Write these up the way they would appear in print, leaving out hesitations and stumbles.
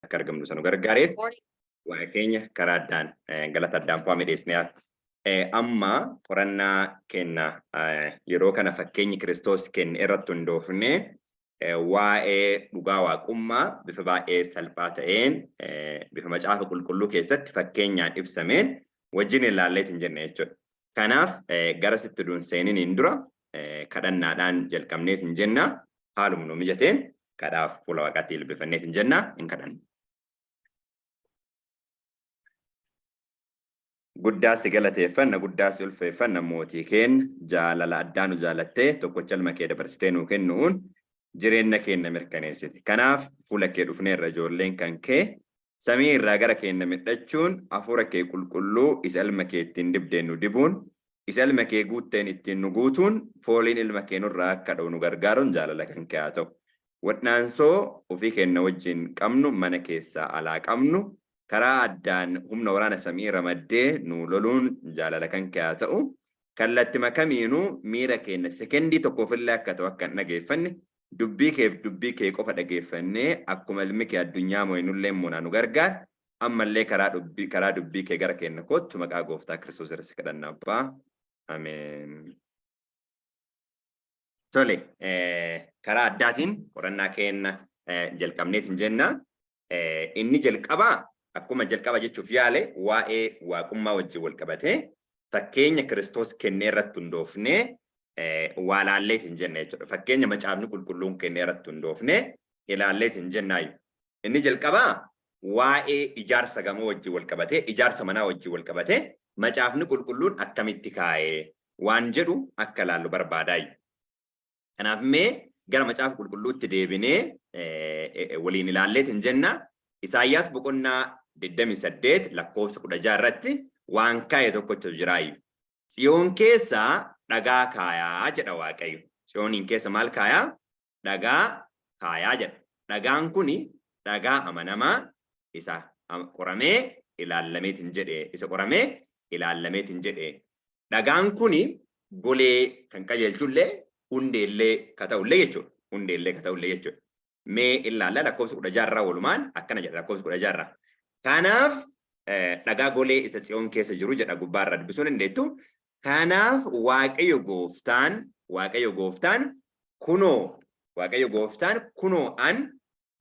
akka argamnu isa nu gargaareef Waaqa keenya karaa addaan galata addaan fo'ame dhiyeessine. Amma qorannaa kenna yeroo kana fakkeenyi Kiristoos kenne irratti hundoofne waa'ee dhugaa waaqummaa bifa baay'ee salphaa ta'een bifa macaafa qulqulluu keessatti fakkeenyaan ibsameen wajjin ilaalleet hin jenne jechuudha. Kanaaf gara sitti duun seeniniin dura kadhannaadhaan jalqabneet hin jenna. Haaluma nu mijateen kadhaaf fuula waaqaatti ilbifanneet hin jenna hin kadhanna. Guddaa si galateeffanna, guddaa si ulfeeffanna mootii keenna, jaalala addaa nu jaalattee tokkocha ilma kee dabarsitee nuu kennuun jireenna keenna mirkaneessite. Kanaaf fuula kee dhufneerra ijoolleen kan kee samii irraa gara keenna midhachuun hafuura kee qulqulluu isa ilma kee ittiin dibdeen nu dibuun isa ilma kee guutteen ittiin nu guutuun fooliin ilma kee nurraa akka dha'u nu gargaaruun jaalala kan kee haa ta'u. Wadhaansoo ofii keenna wajjin qabnu mana keessaa alaa qabnu karaa addaan humna waraana samii ramaddee nuu loluun jaalala kan kee haa ta'u. Kallattima kamiinuu miira keenna sekendii tokkoofillee akka ta'u akka hin dhageeffanne dubbii keef dubbii kee qofa dhageeffannee akkuma ilmi kee addunyaa mo'e nulleen moonaa nu gargaar. Ammallee karaa dubbii karaa dubbii kee gara keenna koottu maqaa gooftaa Kiristoos irra si kadhanna abbaa. Ameen. Tole, karaa addaatiin qorannaa keenna jalqabneetiin jenna. Inni jalqabaa akkuma jalqaba jechuuf yaale waa'ee waaqummaa wajjin wal qabatee fakkeenya Kiristoos kennee irratti hundoofnee waa laalleetiin jenna jechuudha. Fakkeenya macaafni qulqulluun kennee irratti hundoofnee ilaalleetiin jennaayu. Inni jalqabaa waa'ee ijaarsa gamoo wajjin wal qabatee ijaarsa manaa wajjin wal qabatee macaafni qulqulluun akkamitti kaa'ee waan jedhu akka ilaallu barbaadaayyu. Kanaaf mee gara macaafa qulqulluutti deebinee waliin ilaalleetiin jenna. Isaayyaas boqonnaa 28 lakkoofsa 16 irratti waan kaa'e tokkotu jiraayyu. Tsiyoon keessa dhagaa kaayaa jedha Waaqayyo. Tsiyooniin keessa maal kaayaa? Dhagaa kaayaa jedha. Dhagaan kuni dhagaa amanamaa isa qoramee ilaallameetiin jedhe isa qoramee ilaallameetiin jedhe. Dhagaan kuni golee kan qajeelchullee hundeellee ka ta'ullee jechuudha. Hundeellee ka ta'ullee jechuudha. Mee ilaalla lakkoofsa 16 irraa walumaan akkana jedha lakkoofsa 16 irraa. Kanaaf dhagaa golee isa Tsiyoon keessa jiru jedha gubbaa irraa dubbisuu dandeettu. Kanaaf Waaqayyo gooftaan Waaqayyo gooftaan kunoo Waaqayyo gooftaan kunoo an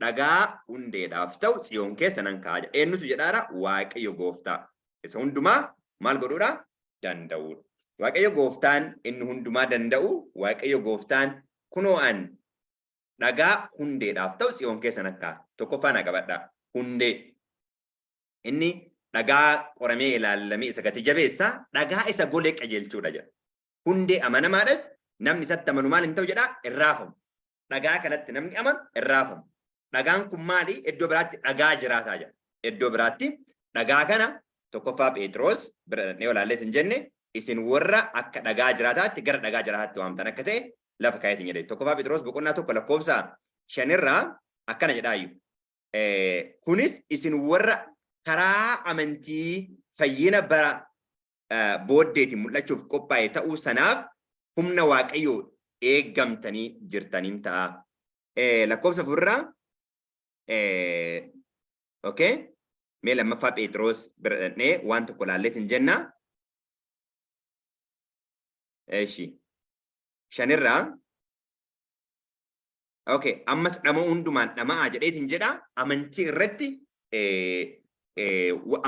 dhagaa hundeedhaaf ta'u Tsiyoon keessa nan kaa'a jedha. Eenyutu jedhaara? Waaqayyo gooftaa. Isa hundumaa maal godhuudha? Danda'uudha. Waaqayyo gooftaan inni hundumaa danda'u, Waaqayyo gooftaan kunoo an dhagaa hundeedhaaf ta'u Tsiyoon keessa nan kaa'a. Tokkoffaa na qabadhaa. Hundee. Inni dhagaa qoramee ilaallamee isa gati jabeessa, dhagaa isa golee qajeelchuudha jedha. Hundee amanamaadhas namni isatti amanu maal hin ta'u jedhaa? Hin raafamu. Dhagaa kanatti namni amanu hin raafamu. Dhagaan kun maali? Iddoo biraatti dhagaa jiraataa jedha. Iddoo biraatti dhagaa kana tokkoffaa Pheexiroos bira dhaqnee olaalleet hin jenne isin warra akka dhagaa jiraataatti gara dhagaa jiraataatti waamtan akka ta'e lafa kaayetiin jedhe. Tokkoffaa Pheexiroos boqonnaa 1 lakkoofsa 5 irraa akkana jedhaayu. Kunis isin warra karaa amantii fayyina bara booddeetiin mul'achuuf qophaa'e ta'uu sanaaf humna Waaqayyoo eeggamtanii jirtaniin ta'a. Lakkoofsa 4 irraa okay. Mee lammaffaa Pheexiroos bira dhaqnee waan tokko laalleetiin jenna. Eshi. 5 irraa okay. Ammas dhama'uu hundumaan dhama'aa jedheetiin jedha amantii irratti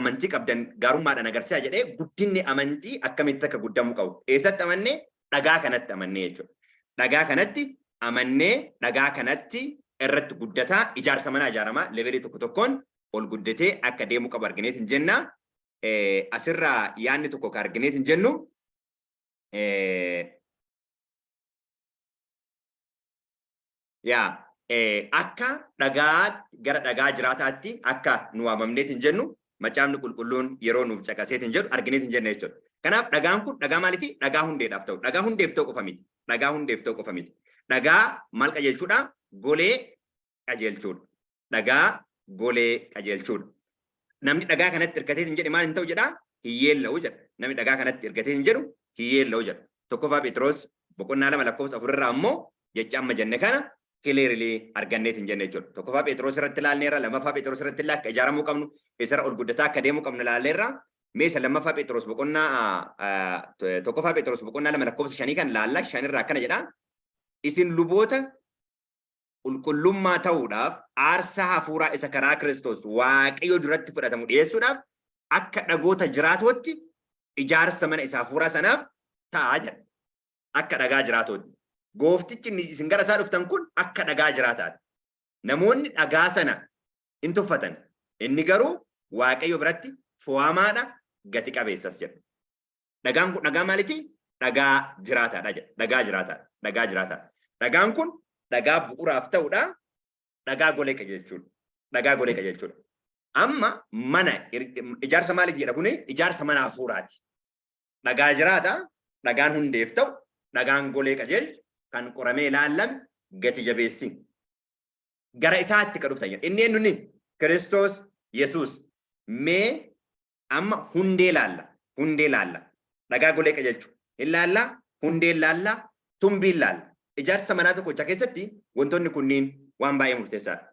amantii qabdan gaarummaadhaan agarsiisaa jedhee guddinni amantii akkamitti akka guddamuu qabu. Eessatti amannee? Dhagaa kanatti amannee jechuudha. Dhagaa kanatti amannee dhagaa kanatti irratti guddataa ijaarsa manaa ijaaramaa levelii tokko tokkoon ol guddatee akka deemuu qabu argineetiin jenna. Asirraa yaadni tokko ka argineetiin jennu yaa akka dhagaa gara dhagaa jiraataatti akka nu waamamneetiin jennu macaafni qulqulluun yeroo nuuf caqaseetiin jedhu argineetiin jenna jechuudha. Kanaaf dhagaan kun dhagaa maaliiti? Dhagaa hundeedhaaf ta'u. Dhagaa hundeef ta'u qofa miti. Dhagaa hundeef ta'u qofa miti. Dhagaa maal qajeelchuudha? Golee qajeelchuudha. Dhagaa golee qajeelchuudha. Namni dhagaa kanatti hirkateetiin jedhe maal hin ta'u jedhaa? Hin yeella'u jedha. Namni dhagaa kanatti hirkateetiin jedhu hin yeella'u jedha. Tokkoffaa Phexros boqonnaa 2 lakkoofsa 4 irraa ammoo jecha amma jenne kana clearly arganneet hin jenne jechuudha. Tokkoffaa Phexros irratti ilaalleerra, lammaffaa Phexros irratti illee akka ijaaramuu qabnu, isarra ol guddataa akka deemuu qabnu ilaalleerra. Mee isa lammaffaa Phexros boqonnaa, tokkoffaa Phexros boqonnaa 2 lakkoofsa 5 kan laalla. 5 irraa akkana jedha. "Isin luboota qulqullummaa ta'uudhaaf, aarsaa hafuuraa isa karaa Kiristoos Waaqayyo duratti fudhatamu dhiyeessuudhaaf, akka dhagoota jiraatootti ijaarsa mana isa hafuuraa sanaaf ta'a" jedha. Akka dhagaa jiraatootti. Gooftichi inni isin gara isaa dhuftan kun akka dhagaa jiraataati. Namoonni dhagaa sana hin tuffatan. Inni garuu Waaqayyo biratti fo'amaadha, gati qabeessas jedha. Dhagaan kun dhagaa maaliiti? Dhagaa jiraataadha jedha. Dhagaa jiraataadha. Dhagaa jiraataadha. Dhagaan kun dhagaa bu'uuraaf ta'udha. Dhagaa golee qajeelchuudha. Dhagaa golee qajeelchuudha. Amma mana ijaarsa maaliiti jedha kuni? Ijaarsa mana hafuuraati. Dhagaa jiraata, dhagaan hundeef ta'u, dhagaan golee qajeelchu, kan qoramee ilaallame, gati jabeessi. Gara isaatti kan dhuftan jedha. Inni eenyuni? Kiristoos Yesuus. Mee amma hundee laalla. Hundee laalla. Dhagaa golee qajeelchu. Hin laallaa, hundee laallaa, tumbii laalla. Ijaarsa manaa tokkocha keessatti wantoonni kunniin waan baay'ee murteessaadha.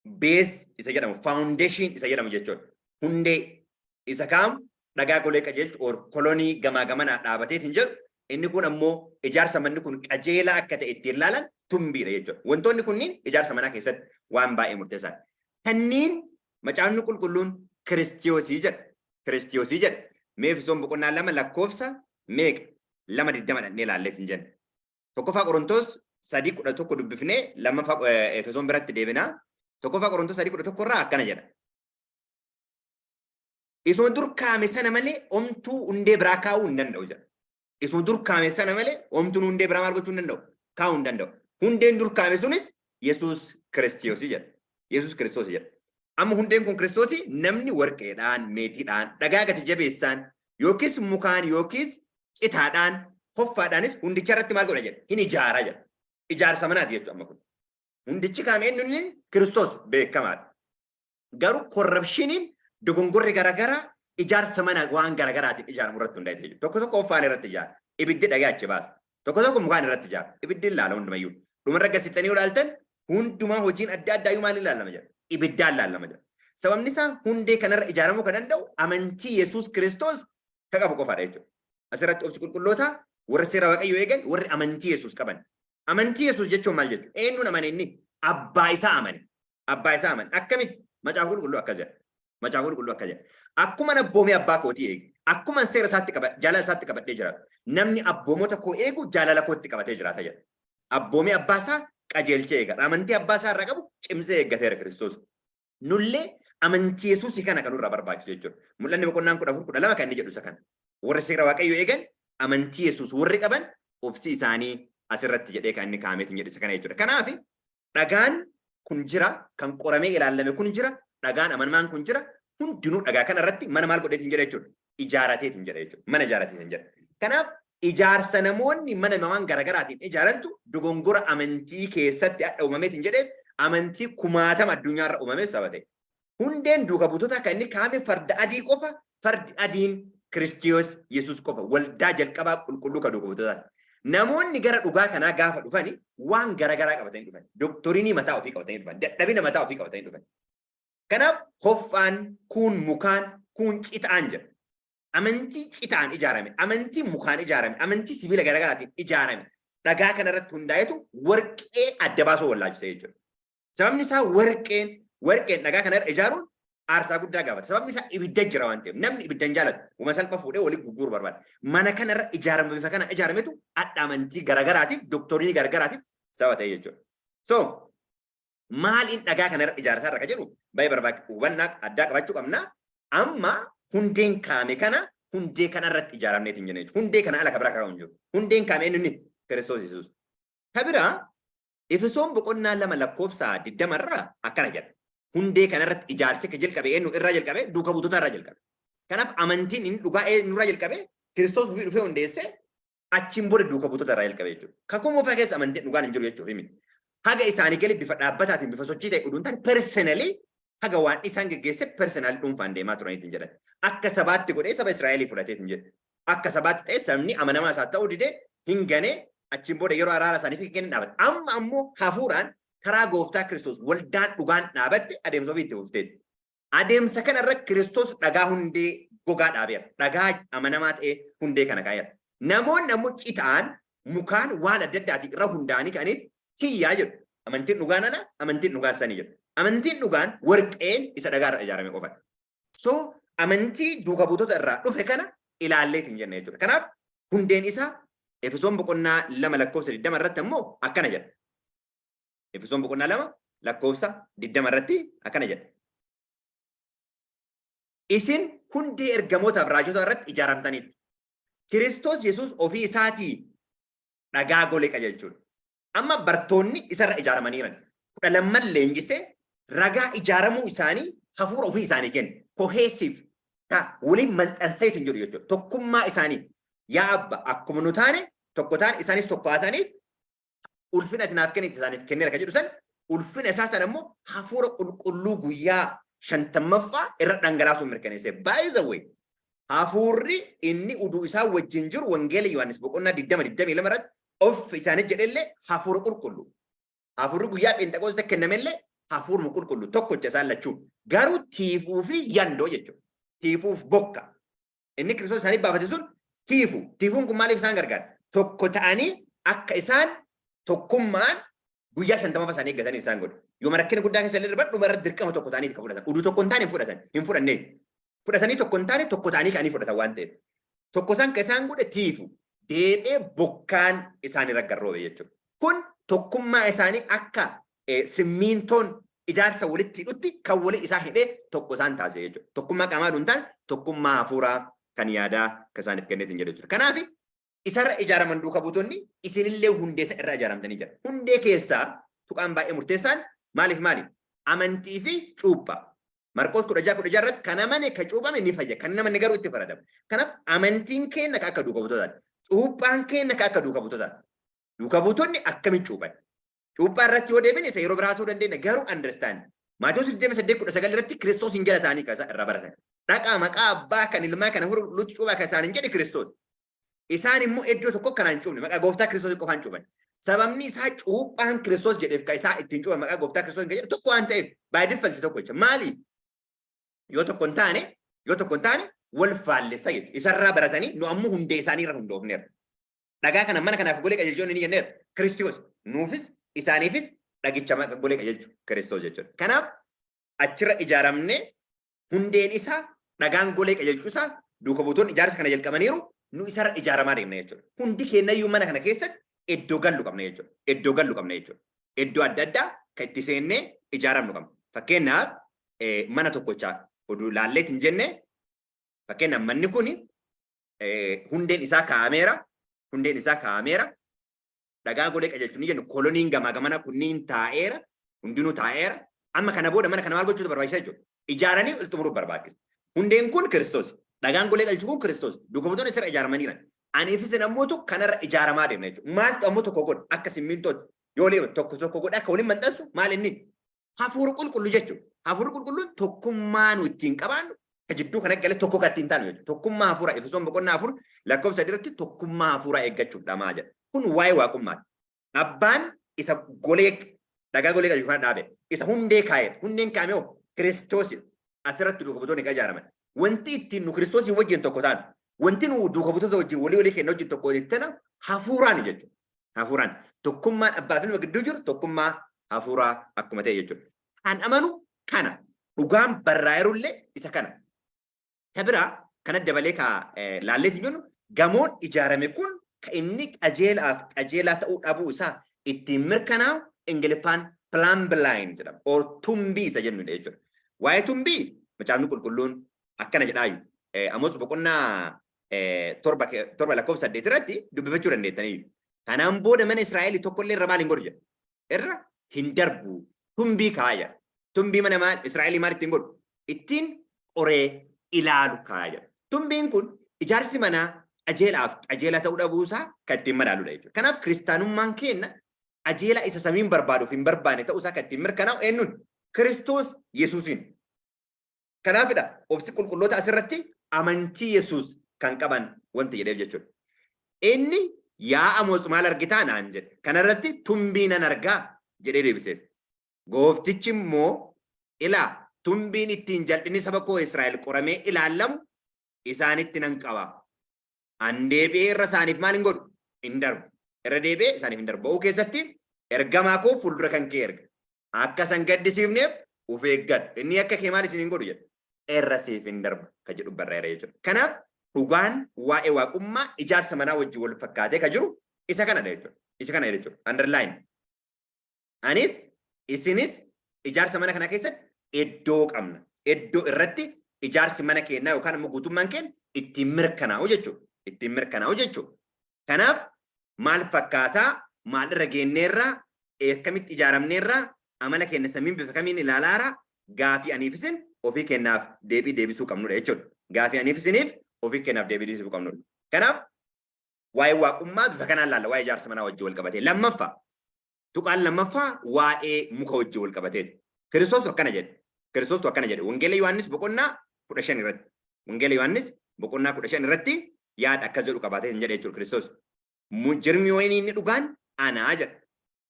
Base isa jedhamu, foundation isa jedhamu jechuudha. Hundee isa kaam dhagaa golee qajeelchu or column gamaa gamanaa dhaabateetiin jedhu, inni kun ammoo ijaarsa manni kun qajeelaa akka ta'e ittiin ilaalan tumbiidha jechuudha. Wantoonni kunniin ijaarsa manaa keessatti waan baay'ee murteessaadha. Kanneen Macaafni Qulqulluun Kiristiyoosii jedha. Kiristiyoosii jedha. Mee Efesoon boqonnaa 2 lakkoofsa meeqa? 2:20 dhannee ilaalleetiin jenna. Tokkoffaa Qorontoos 3:11 dubbifnee lammaffaa Efesoon biratti deebinaa. Tokkoffaa Qorontoos 3:11 irraa akkana jedha. "Isuma dur kaame sana malee omtuu hundee biraa kaa'uu hin danda'u" jedha. Isuma dur kaame sana malee omtuun hundee biraa maal gochuu hin danda'u? Kaa'uu hin danda'u. Hundeen dur kaame sunis Yesuus Kiristoosii jedha. Yesuus Kiristoosii jedha. Amma hundeen kun Kiristoosii, namni warqeedhaan, meetiidhaan, dhagaa gati jabeessaan yookiis mukaan yookiis citaadhaan, hoffaadhaanis hundicha irratti maal godha jedha? Hin ijaara jedha. Ijaarsa manaati jechuudha amma kun. Hundichi kaame eenyu inni? Kiristoos beekamaadha. Garuu corruptioniin, dogongorri garaagaraa ijaarsa mana waan garaagaraatiin ijaaramu irratti hundaa'e jechuudha. Tokko tokko hoffaan irratti ijaara. Ibiddi dhagaa achi baasa. Tokko tokko mukaan irratti ijaara. Ibiddi ilaala hundumayyuu. Dhumarra gasittanii ilaaltan hundumaa hojiin adda addaayyuu maal ilaalama jedha? Ibiddaan ilaalama jedha. Sababni isaa hundee kanarra ijaaramuu kan danda'u amantii Yesuus Kiristoos ka qabu qofaadha jechuudha. Asirratti obsi qulqulloota, warri seera Waaqayyoo eegan, warri amantii Yesuus qaban. Amantii Yesuus jechuun maal jechuudha? Eenyuun amane inni? Abbaa isaa amane. Abbaa isaa amane. Akkamitti? Macaafa Qulqulluu akkas jedha. Macaafa Qulqulluu akkas jedha. "Akkuma abboomii abbaa kootii eege, akkuma seera isaatti qaba, jaalala isaatti qabadhee jiraatu. Namni abboomota koo eegu jaalala kootti qabatee jiraata" jedha. Abboomii abbaa isaa qajeelchee eega. Amantii abbaa isaa irraa qabu cimsee eeggateera Kiristoos. Nullee amantii Yesuusii kana kan nurraa barbaachisu jechuudha. Mul'anni boqonnaan 14:12 kan inni jedhu isa kana. Warri seera Waaqayyoo eegan, amantii Yesuus warri qaban, obsi isaanii asirratti jedhee kan inni kaameetiin jedhu isa kana jechuudha. Kanaaf dhagaan kun jira, kan qoramee ilaalame kun jira, dhagaan amanamaan kun jira, hundinuu dhagaa kana irratti mana maal godheetiin jedha jechuudha? Ijaarateetiin jedha jechuudha. Mana ijaarateetiin jedha. Kanaaf ijaarsa namoonni mana waan garaagaraatiin ijaarantu dogongora amantii keessatti adda uumameetiin jedhee amantii kumaatama addunyaarra uumame saba ta'e. Hundeen duuka buutota kan inni kaa'ame farda adii qofa, fardi adiin Kiristoos Yesuus qofa, waldaa jalqabaa qulqulluu kan duuka buutotaati. Namoonni gara dhugaa kanaa gaafa dhufani waan garaagaraa qabatanii dhufan. Doctrine mataa ofii qabatanii dhufan. Dadhabina mataa ofii qabatanii dhufan. Kanaaf hoffaan kun, mukaan kun, citaan jedha. Amantii citaan ijaarame, amantii mukaan ijaarame, amantii sibiila garaagaraatiin ijaarame. Dhagaa kanarratti hundaa'etu warqee adda baasuu wallaalchise jechuudha. Sababni isaa warqeen dhagaa kanarra ijaaruun aarsaa guddaa gaafata. Sababni isaa ibidda jira waan ta'eef, namni ibidda hin jaalatu. Uma salpha fuudhee waliin gurguruu barbaada. Mana kanarra ijaarame, bifa kana ijaarametu adda amantii garaagaraatiif, doctrine garaagaraatiif sababa ta'e jechuudha. So maaliin dhagaa kanarra ijaarsaa irra ka jedhu baay'ee barbaachisu hubannaa addaa qabachuu qabna. Amma hundeen kaame kana, hundee kanarratti ijaaramneetiin jenna jechuudha. Hundee kana ala ka biraa kaa'u hin jiru. Hundeen kaame eenyu? Kiristoos Yesuus. Ka biraa Efesoon boqonnaa 2 lakkoofsa 20 irraa akkana jedha. Hundee kanarratti ijaarsi ka jalqabe eenyu irraa jalqabe? Duuka buutota irraa jalqabe. Kanaaf amantiin inni dhugaa eenyu irraa jalqabe? Kiristoos ofii dhufee hundeessee achiin booda duuka buutota irraa jalqabe jechuudha. Kakuu Moofaa keessa amantiin dhugaan hin jiru jechuuf himi. Haga isaanii gali bifa dhaabbataatiin, bifa sochii ta'e uduun taane, personally haga waan isaan geggeesse personally dhuunfaan deemaa turaniitiin jedhan. Akka sabaatti godhee saba Israa'elii fudhateetiin jedhe. Akka sabaatti ta'e sabni amanamaa isaa ta'uu didee hin ganee. Achiin booda yeroo araara isaaniif kennan dhaabate. Amma ammoo hafuuraan karaa gooftaa Kiristoos waldaan dhugaan dhaabatte adeemsa ofii itti fufteetti. Adeemsa kana irra Kiristoos dhagaa hundee gogaa dhaabeera. Dhagaa amanamaa ta'ee hundee kana kaa'eera. Namoonni ammoo citaan mukaan waan adda addaatiin irra hundaa'anii ka'aniit kiyyaa jedhu. Amantiin dhugaan ana, amantiin dhugaan sanii jedhu. Amantiin dhugaan warqeen isa dhagaa irra ijaarame qofadha. So amantii duuka buutota irraa dhufe kana ilaalleetiin jenna jechuudha. Kanaaf hundeen isaa Efesoon boqonnaa 2 lakkoofsa 20 irratti ammoo akkana jedha. Efesoon boqonnaa 2 lakkoofsa 20 irratti akkana jedha. Isin hundee ergamootaaf raajota irratti ijaaramtaniittu. Kiristoos Yesuus ofii isaatii dhagaa golee qajeelchuudha. Amma bartoonni isarra ijaaramaniiran. 12n leenjisee ragaa ijaaramuu isaanii hafuura ofii isaanii kenne. Cohesive waliin maxxanseetu hin jedhu jechuudha. Tokkummaa isaanii yaa abba akkuma nu taane tokko taane isaanis tokko haa ta'aniif ulfina ati naaf kennite isaaniif kenneera kan jedhu san ulfina isaa sana immoo hafuura qulqulluu guyyaa 50ffaa irra dhangalaasuun mirkaneesse. By the way, hafuurri inni uduu isaa wajjin jiru Wangeela Yohaannis boqonnaa 20 22 irratti of isaanii jedhellee hafuura qulqulluu. Hafuurri guyyaa Pheenxeqoostti kennamellee hafuuruma qulqulluu tokkocha isaan lachuu. Garuu tiifuu fi yandoo jechuudha. Tiifuuf bokka. Inni Kiristoos isaanii baafate sun tiifu. Tiifuun kun maaliif isaan gargaara? Tokko ta'anii akka isaan tokkummaan guyyaa 50ffaa isaanii eeggatanii isaan godhe. Yooma rakkina guddaa keessa illee darban dhuma irratti dirqama tokko ta'anii kan fudhatan. Uduu tokko hin taane hin fudhatan. Hin fudhannee. Fudhatanii tokko hin taane tokko ta'anii ka'anii fudhatan waan ta'eef. Tokko isaan kan isaan godhe tiifu. Deebi'ee bokkaan isaan irra garroobe jechuudha. Kun tokkummaa isaanii akka simmiintoon ijaarsa walitti hidhutti kan wali isaa hidhee tokko isaan taasise jechuudha. Tokkummaa qaamaa hin taane tokkummaa hafuuraa kan yaadaa kan isaaniif kenneetiin jedhu jechuudha. Kanaaf isarra ijaaraman duuka buutonni isinillee hundeessa irra ijaaramtanii jira. Hundee keessaa tuqaan baay'ee murteessaan maaliif maali? Amantii fi cuuphaa. Marqoos 16 16 irratti kan amane ka cuuphame ni fayya, kan namani garuu itti faradama. Kanaaf amantiin keenya ka akka duuka buutotaati. Cuuphaan keenya ka akka duuka buutotaati. Duuka buutonni akkamiin cuuphan? Cuuphaa irratti yoo deebine isa yeroo biraa haasa'uu dandeenya garuu understand. Maatewos 28 19 irratti Kiristoos hin jala ta'anii kan isaan irraa baratan. Dhaqaa maqaa abbaa kan ilmaa kan hafuura qulqulluutti cuuphaa kan isaan hin jedhe Kiristoos. Isaan immoo iddoo tokko kanaan hin cuuphne maqaa gooftaa Kiristoos qofaan cuuphan. Sababni isaa cuuphaan Kiristoos jedheef kan isaa ittiin cuuphan maqaa gooftaa Kiristoos kan jedhe tokko waan ta'eef by default tokko jecha. Maali? Yoo tokko hin taane yoo tokko hin taane wal faallessa jechuudha. Isarraa baratanii nu ammoo hundee isaanii irra hundoofneerra. Dhagaa kana mana kanaaf golee qajeelchuu inni jenneerra. Kiristoos nuufis isaaniifis dhagicha golee qajeelchu Kiristoos jechuudha. Kanaaf achirra ijaaramnee hundeen isaa dhagaan golee qajeelchuu isaa duuka buutonni ijaarsa kana jalqabaniiru nu isarra ijaaramaa deemna jechuudha. Hundi keenyayyuu mana kana keessatti iddoo gallu qabna jechuudha. Iddoo gallu qabna jechuudha. Iddoo adda addaa kan itti seennee ijaaramnu qabna. Fakkeenyaaf mana tokkochaa oduu laalleet hin jenne fakkeenyaaf manni kun hundeen isaa kaa'ameera. Hundeen isaa kaa'ameera. Dhagaa golee qajeelchu ni jennu koloniin gamaa gamana kunniin taa'eera. Hundinuu taa'eera. Amma kana booda mana kana maal gochuutu barbaachisa jechuudha. Ijaaranii ol xumuruuf barbaachisa. Hundeen kun Kiristoos. Dhagaan golee qajeelchu kun Kiristoos. Duuka buutonni isarra ijaaramaniiran. Anii fi isin ammoo kanarra ijaaramaa deemna jechuudha. Maaltu ammoo tokko godha akka simmintootti yoo leema tokko tokko godha akka waliin maxxansu maal inni? Hafuura qulqulluu jechuudha. Hafuurri qulqulluun tokkummaa nu ittiin qabaannu ka jidduu kana galee tokko kan ittiin taanu jechuudha. Tokkummaa hafuuraa Efesoon boqonnaa 4 lakkoofsa 3 irratti tokkummaa hafuuraa eeggachuuf dhamaa jedha. Kun waa'ee waaqummaati. Abbaan isa golee dhagaa golee qajeelchu kana dhaabe. Isa hundee kaa'eera. Hundeen kaa'ame hoo Kiristoosidha. Asirratti duuka buutonni kan ijaaraman. Wanti ittiin nu Kiristoosii wajjin tokko taanu, wanti nu duuka buutota wajjin walii walii keenya wajjin tokko walitti taanu hafuuraan jechuudha. Hafuuraan. Tokkummaan abbaa fi ilma gidduu jiru tokkummaa hafuuraa akkuma ta'e jechuudha. Kan amanu kana. Dhugaan barraa'eerullee isa kana. Ka biraa kana dabalee ka laalleetiin jennu gamoon ijaarame kun ka inni qajeelaaf qajeelaa ta'uu dhabuu isaa ittiin mirkanaa'u Ingiliffaan plumb line jedhama. Or tumbii isa jennudha jechuudha. Waa'ee tumbii macaafni qulqulluun akkana jedhaayu. Amoos boqonnaa 7 lakkoofsa 8 irratti dubbifachuu dandeettaniiyyu. Kanaan booda mana Israa'el tokkollee irra maal hin godhu jedha. Irra hin darbu. Tumbii kaa'a jedha. Tumbii mana maal Israa'elii maal ittiin godhu? Ittiin qoree ilaalu kaa'a jedha. Tumbiin kun ijaarsi manaa qajeelaaf qajeelaa ta'uu dhabuu isaa kan ittiin madaaludha jechuudha. Kanaaf kiristaanummaan keenya qajeelaa isa samiin barbaaduuf hin barbaanne ta'uu isaa kan ittiin mirkanaa'u eenyuun? Kiristoos Yesuusiin. Kanaafidha obsi qulqulloota asirratti amantii Yesuus kan qaban wanti jedheef jechuudha. Inni Yaa Amoos, maal argitaa?" naan jedhe. Kanarratti "Tumbii nan argaa" jedhee deebiseef. Gooftichi immoo, "Ilaa, tumbiin ittiin jal'inni saba koo Israa'el qoramee ilaallamu isaanitti nan qaba. An deebi'ee irra isaaniif maal hin godhu? Hin darbu. Irra deebi'ee isaaniif hin darbu. Ba'uu keessatti ergamaa koo fuuldura kan kee erga. Akka isan gaddisiifneef of eeggadhu. Inni akka kee maal isin hin godhu?" jedha. "Irra siif hin darbu" ka jedhu barreera jechuudha. Kanaaf dhugaan waa'ee waaqummaa ijaarsa manaa wajjin wal fakkaatee ka jiru isa kanadha jechuudha. Isa kana jechuudha. Underline. Anis isinis ijaarsa mana kana keessatti iddoo qabna. Iddoo irratti ijaarsi mana keenyaa yookaan immoo guutummaan keenya ittiin mirkanaa'u jechuudha. Ittiin mirkanaa'u jechuudha. Kanaaf maal fakkaataa, maal irra geenneerraa, akkamitti ijaaramneerraa, amala keenya samiin bifa kamiin ilaalaara, gaafii aniif isin ofii kennaaf deebii deebisuu qabnudha jechuudha. Gaafii aniif isiniif ofii kennaaf deebii deebisuu qabnudha. Kanaaf waa'ee waaqummaa bifa kanaan laalla, waa'ee ijaarsa manaa wajjin wal qabatee. Lammaffaa, tuqaan lammaffaa waa'ee muka wajjin wal qabateeti. Kiristoos akkana jedhe. Kiristoos akkana jedhe. Wangeela Yohaannis boqonnaa 15 irratti. Wangeela Yohaannis boqonnaa 15 irratti yaada akkas jedhu qabaatee hin jedhe jechuudha Kiristoos. "Jirmi wayinii inni dhugaan anaa" jedha.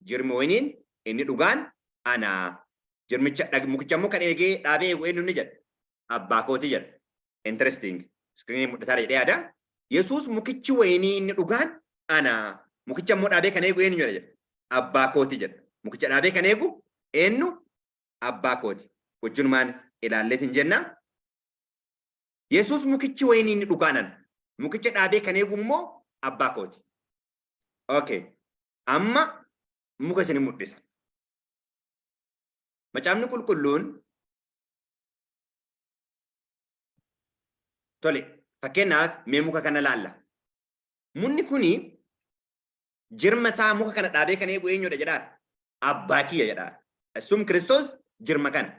"Jirmi wayiniin inni dhugaan anaa. Jirmicha, mukicha immoo kan eegee dhaabee eegu eenyu inni?" jedha. "Abbaa kooti" jedha. Interesting. Screenii mul'ataa jedhee yaada. Yesuus "Mukichi wayinii inni dhugaan anaa. Mukicha immoo dhaabee kan eegu eenyu?" jedha. "Abbaa kooti" jedha. Mukicha dhaabee kan eegu eenyu? Abbaa kooti. Wajjunumaan ilaalleetiin jenna. Yesuus "Mukichi wayinii inni dhugaan ana. Mukicha dhaabee kan eegu immoo abbaa kooti." Okay. Amma muka isin mul'isa. Macaafni Qulqulluun tole, fakkeenyaaf mee muka kana laalla. Munni kuni jirma isaa, muka kana dhaabee kan eegu eenyudha jedhaa? "Abbaa kiyya" jedhaa. Sum Kiristoos jirma kana.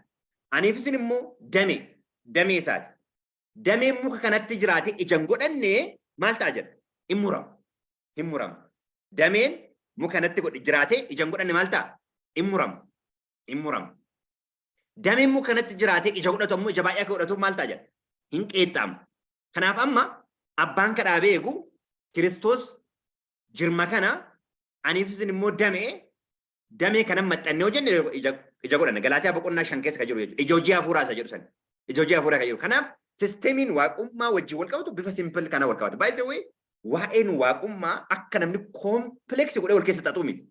Aniif isin immoo damee isaati. Dameen muka kanatti jiraate ija hin godhanne maal ta'a jedha? Hin murama. Hin murama. Dameen muka kanatti godhe jiraate ija hin godhanne maal ta'a? Hin murama. Hin murama. Dameen muka kanatti jiraate ija godhatu ammoo ija baay'ee akka godhatuuf maal ta'a jedha? Hin qeexxaama. Kanaaf amma abbaan kadhaa beeku Kiristoos jirma kana, aniif isin immoo damee kana maxxannee hojjenne ija godhanna. Galaatiyaa boqonnaa 5 keessa kan jiru jechuudha. Ija hojii hafuuraa isa jedhu san. Ija hojii hafuuraa kan jiru. Kanaaf systemiin waaqummaa wajjin wal qabatu bifa simple kana wal qabata. By the way, waa'een waaqummaa akka namni complex godhee wal keessa xaxuu miti.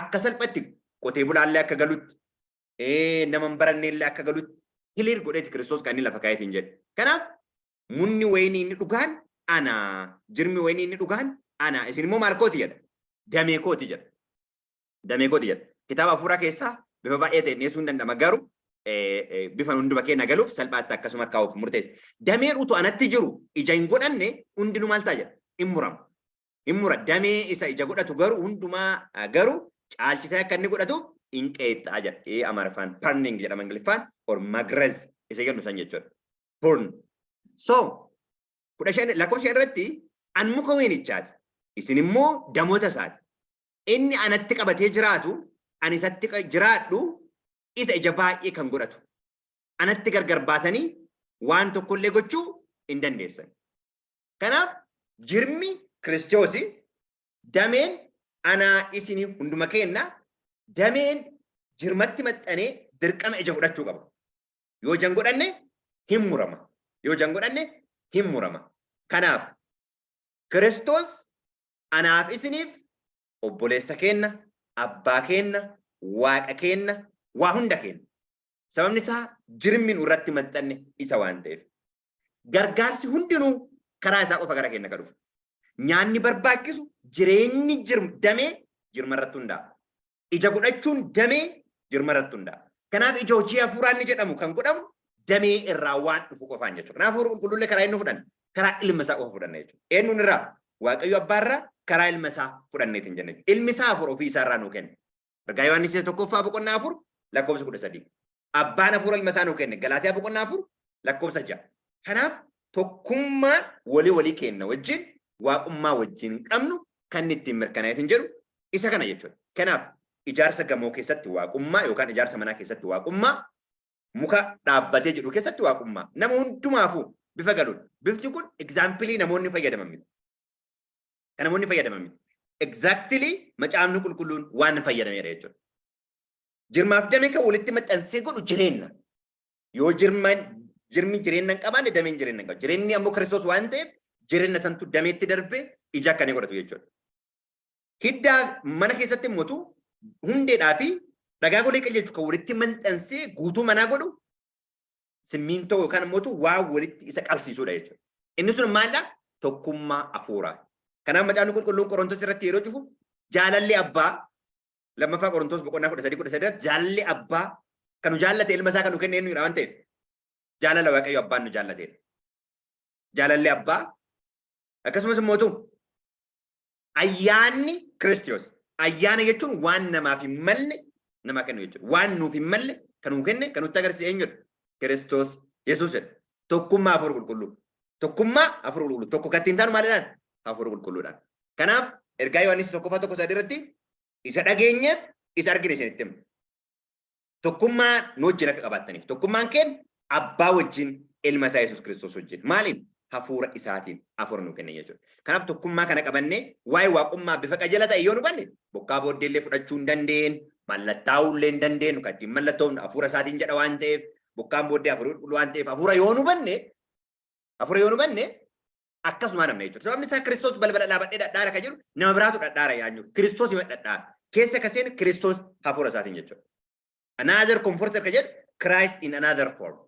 Akka salphatti qotee bulaallee akka galutti, nama hin barannellee akka galutti clear godheeti Kiristoos kan inni lafa kaa'eetiin jedhe. Kanaaf "Munni wayinii inni dhugaan ana, jirmi wayinii inni dhugaan ana, isin immoo maal kooti?" jedha? "Damee kooti" jedha. "Damee kooti" jedha. Kitaaba hafuuraa keessaa bifa baay'ee ta'e dhiyeessuu hin danda'ama, garuu bifa hunduma keenya galuuf salphaatti akkasuma kaa'uuf murteesse. Dameen utuu anatti jiru ija hin godhanne hundinuu maal ta'a jedha? Hin murama. Hin mura. Damee isa ija godhatu garuu hundumaa garuu caalchisee akka inni godhatuuf hin qeexxaa jedha. Ee, Amaariffaan pruning jedhama, Ingiliffaan or magrez isa jennu san jechuudha. Prune. So 15 lakkoofsa irratti, "An muka wayinichaati. Isin immoo damoota isaati. Inni anatti qabatee jiraatu, ani isatti jiraadhu, isa ija baay'ee kan godhatu. Anatti gargar baatanii waan tokkollee gochuu hin dandeessan." Kanaaf jirmi Kiristoosi, dameen anaa isinii hunduma keenna, dameen jirmatti maxxanee dirqama ija godhachuu qaba. Yoo ija hin godhanne hin murama. Yoo ija hin godhanne hin murama. Kanaaf Kiristoos anaaf isiniif obboleessa keenna, abbaa keenna, waaqa keenna, waa hunda keenna. Sababni isaa jirmi nu irratti maxxanne isa waan ta'eef. Gargaarsi hundinuu karaa isaa qofa gara keenya kan dhufu. Nyaanni barbaachisu, jireenyi damee jirma irratti hundaa'a. Ija godhachuun damee jirma irratti hundaa'a. Kanaaf ija hojii hafuuraa inni jedhamu kan godhamu damee irraa waan dhufu qofaan jechuudha. Kanaaf Hafuura Qulqulluullee karaa inni fudhanne, karaa ilma isaa qofa fudhanne jechuudha. Eenyuun irraa? Waaqayyo abbaa irraa karaa ilma isaa fudhanneetiin jenne. Ilmi isaa hafuura ofii isaa irraa nuu kenne. Ergaa Yohaannis 1ffaa boqonnaa 4 lakkoofsa 13. Abbaan hafuura ilma isaa nuu kenne. Galaatiyaa boqonnaa 4 lakkoofsa 6. Kanaaf tokkummaan walii walii kenna wajjin, waaqummaa wajjin qabnu kan ittiin mirkanaa'eetiin jedhu isa kana jechuudha. Kanaaf ijaarsa gamoo keessatti waaqummaa yookaan ijaarsa manaa keessatti waaqummaa, muka dhaabbatee jedhu keessatti waaqummaa, nama hundumaafuu bifa galuun bifti kun example namoonni fayyadaman miti. Kan namoonni fayyadaman miti. Exactly Macaafni Qulqulluun waan fayyadameera jechuudha. Jirmaaf damee kan walitti maxxansee godhu jireenya. Yoo jirmaan jirmi jireenya hin qabaanne, dameen jireenya hin qabu. Jireenyi ammoo Kiristoos waan ta'eef, jireenya santu dameetti darbee ija akka inni godhatu jechuudha. Hiddaa mana keessatti immoo hundeedhaa fi dhagaa golee qajeelchu kan walitti maxxansee guutuu manaa godhu simmintoo yookaan immoo waa walitti isa qabsiisudha jechuudha. Inni sun maalidha? Tokkummaa hafuuraa. Kanaaf Macaafni Qulqulluun Qorontos irratti yeroo cufu, jaalalli abbaa, Lammaffaa Qorontos boqonnaa 13 13 irratti, jaalalli abbaa kan nu jaallate, ilma isaa kan nu kenne eenyudha waan ta'eef, jaalala Waaqayyo abbaan nu jaallatedha. Jaalalli abbaa akkasumas immoo ayyaanni Kiristoos. Ayyaana jechuun waan namaaf hin malle namaa kennu jechuudha. Waan nuuf hin malle kan nuu kenne, kan nutti agarsiise eenyudha? Kiristoos Yesuusidha. Tokkummaa Hafuura Qulqulluu. Tokkummaa Hafuura Qulqulluu. Tokko kan ittiin taanu maalidhaan? Hafuura Qulqulluudhaan. Kanaaf ergaa Yohaannis 1ffaa 1:3 irratti, isa dhageenya, isa argine isinitti hima. Tokkummaa nu wajjin akka qabaattaniif. Tokkummaan keenya abbaa wajjin, ilma isaa Yesuus Kiristoos wajjin. Maaliin? Hafuura isaatiin hafuura nu kenne jechuudha. Kanaaf tokkummaa kana qabannee waa'ee waaqummaa bifa qajeela ta'e yoo nu banne, bokkaa booddee illee fudhachuu hin dandeenyu, mallattaa'uu illee hin dandeenyu, kan ittiin mallattoon hafuura isaatiin jedha waan ta'eef, bokkaan booddee hafuura Qulqulluu waan ta'eef, hafuura yoo nu banne akkasuma namna jechuudha. Sababni isaa Kiristoos balbala dhaabadhee dhadhaara kan jedhu, nama biraatu dhadhaara yaanyu. Kiristoos hima dhadhaara. Keessa ka seenu Kiristoos hafuura isaatiin jechuudha. Another comforter kan jedhu Christ in another form.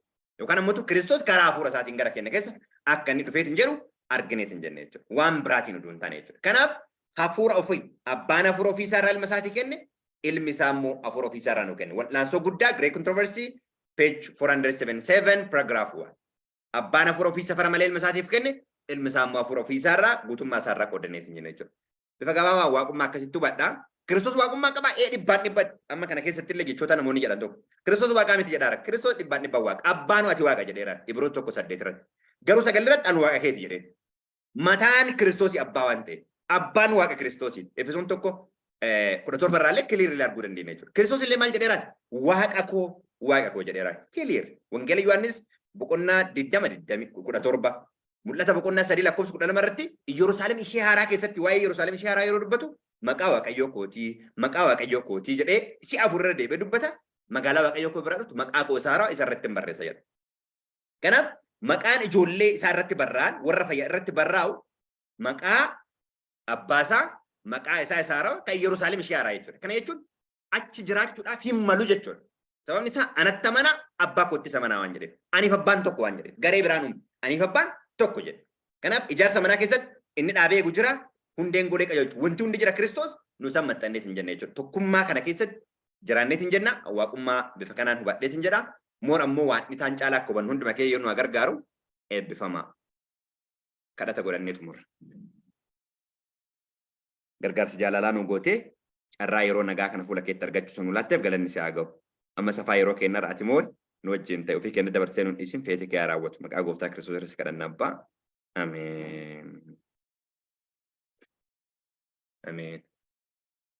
Yookaan ammoo Kiristoos karaa hafuura isaatiin gara keenya keessa akka inni dhufeetiin jedhu argineetiin jenne jechuudha. Waan biraatiin oduu hin taane jechuudha. Kanaaf hafuura ofii abbaan hafuura ofii isaarraa ilma isaatii kenne, ilmi isaa immoo hafuura ofii isaarraa nu kenne. Wal'aansoo Guddaa, Great Controversy, page 477, paragraph 1. Abbaan hafuura ofii safara malee ilma isaatiif kenne, ilmi isaa immoo hafuura ofii isaarraa guutummaa isaarraa qoodanneetiin jenne jechuudha. Bifa gabaabaa waaqummaa akkasitti hubadhaa. Kiristoos waaqummaa qabaa? Ee, dhibbaan dhibbatti. Amma kana keessatti illee jechoota namoonni jedhan tokko. Kiristoos waaqaa miti jedhaara. Kiristoos dhibbaan dhibbaan waaqa. Abbaan ati waaqa jedheera. Ibroota 1:8 irratti. Garuu 9 irratti anu waaqa keeti jedhee. Mataan Kiristoosii abbaa waan ta'eef. Abbaan waaqa Kiristoosii. Efesoon 1:17 irraallee clearly arguu dandeenya jechuudha. Kiristoos illee maal jedheeraan? Waaqa koo, waaqa koo jedheeraan. Clear. Wangeela Yohaannis boqonnaa 20 20 17, Mul'ata boqonnaa 3 lakkoofsa 12 irratti, Yerusaalem ishee haaraa keessatti waa'ee Yerusaalem ishee haaraa yeroo dubbatu, maqaa Waaqayyoo kootii, maqaa Waaqayyoo kootii jedhee si'a afur irra deebi'ee dubbata. Magaalaa Waaqayyoo koo biraa dhuftu maqaa koo isaa haaraa isa irratti hin barreessa jedha. Kanaaf maqaan ijoollee isaa irratti barraa'an, warra fayyaa irratti barraa'u, maqaa abbaa isaa, maqaa isaa isa haaraa kan Yerusaalem ishee haaraa jechuudha. Kana jechuun achi jiraachuudhaaf hin malu jechuudha. Sababni isaa anatti amanaa, abbaa kootti isa amanaa waan jedheef. Aniif abbaan tokko waan jedheef. Garee biraan uume. Aniif abbaan tokko jedhe. Kanaaf ijaarsa manaa keessatti inni dhaabee eegu jira. Hundeen godhee qajeelchu. Wanti hundi jira, Kiristoos nu isaan maxxanneet hin jenne jechuudha. Tokkummaa kana keessatti jiraanneet hin jenna. Waaqummaa bifa kanaan hubadheet hin jedha. Moor ammoo waan dhitaan caalaa akka hubannu hunduma kee yoo nu gargaaru, eebbifamaa. Kadhata godhannee xumurra. Gargaarsa jaalalaa nu gootee carraa yeroo nagaa kana fuula keetti argachuu sun nu laatteef galanni si haa ga'u. Amma safaa yeroo kennarra ati moo nu wajjin ta'e, ofii keenya dabarsee nu dhiisin, feeti kee haa raawwatu. Maqaa Gooftaa Kiristoos irratti kadhanna abbaa. Ameen. Ameen.